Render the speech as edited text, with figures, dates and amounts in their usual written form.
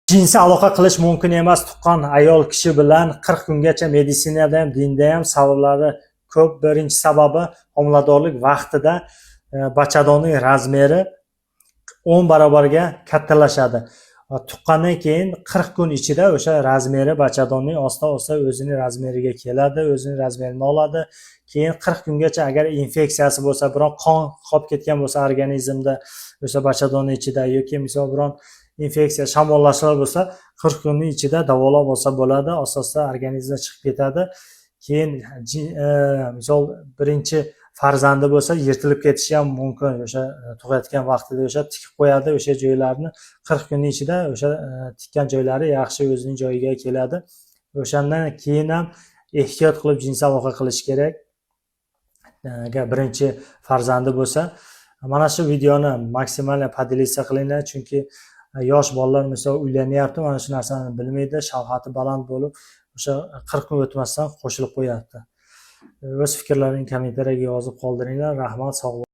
Jinsiy aloqa qilish mumkin emas tuqqan ayol kishi bilan 40 kungacha. Meditsinada ham, dinda ham sabablari ko'p. Birinchi sababi, homiladorlik vaqtida bachadonning размер i 10 barobarga kattalashadi. Va tuqqandan keyin 40 kun ichida o'sha размер i bachadonning asta asta o'zini размер iga keladi, o'zini размер ini oladi. Keyin 40 kungacha agar infeksiyasi bo'lsa, biron qon qolib ketgan bo'lsa organizmda, o'sha bachadonni ichida yoki misol biron infeksiya, shamollashlar bo'lsa, 40 kunning ichida davolab olsa bo'ladi, asta asta organizmdan chiqib ketadi. Keyin misol birinchi farzandi bo'lsa, yirtilib ketishi ham mumkin. O'sha tug'ayotgan vaqtida o'sha tikib qo'yadi o'sha joylarni, 40 kunning ichida o'sha tikkan joylari yaxshi o'zining joyiga keladi. O'shandan keyin ham ehtiyot qilib jinsiy aloqa qilish kerak agar birinchi farzandi bo'lsa. Mana shu videoni максимально поделиться qilinglar, chunki yosh bolalar misol uylanyapti, mana shu narsani bilmaydi, shahvati baland bo'lib, o'sha 40 kun o'tmasdan qo'shilib qo'yapti. O'z fikrlaringni kommentariyaga yozib qoldiringlar. Rahmat, sog'.